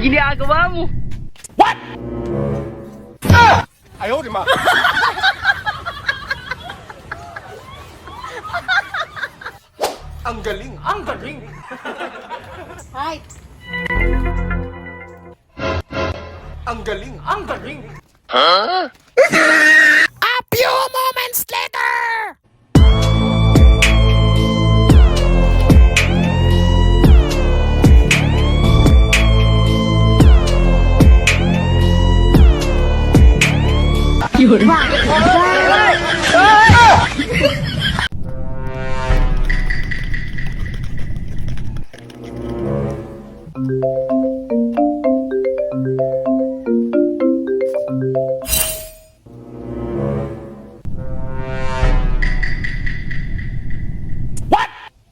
Ginagawa mo? 哎呦我的妈！Ang galing! Ang galing! Right. Ang galing! Ang galing! A few moments later!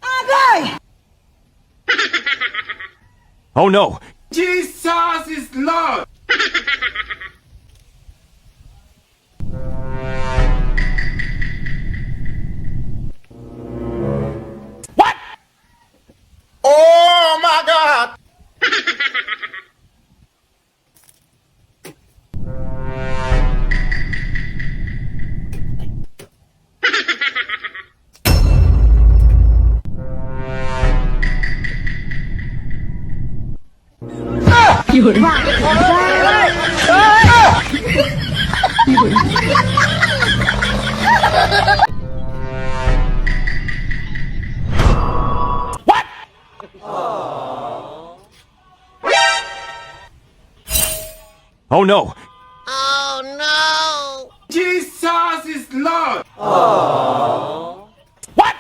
Agay! Oh no! Jesus is Lord! What? Oh my God! What? Oh no! Oh no! Jesus is Lord! What?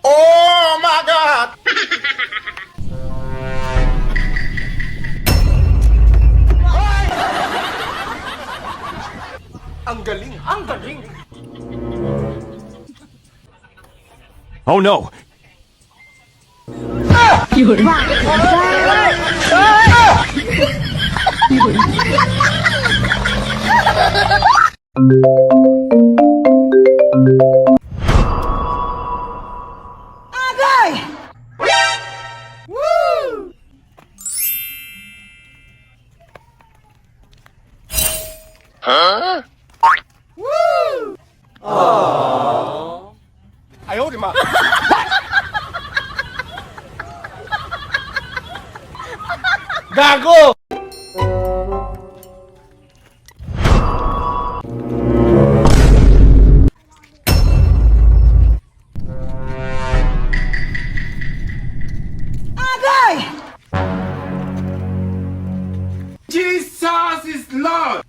Oh my God! Ang galing! Ang galing! Oh no! Agay! 哎呦我的妈！Gago! Agay! Jesus is Lord!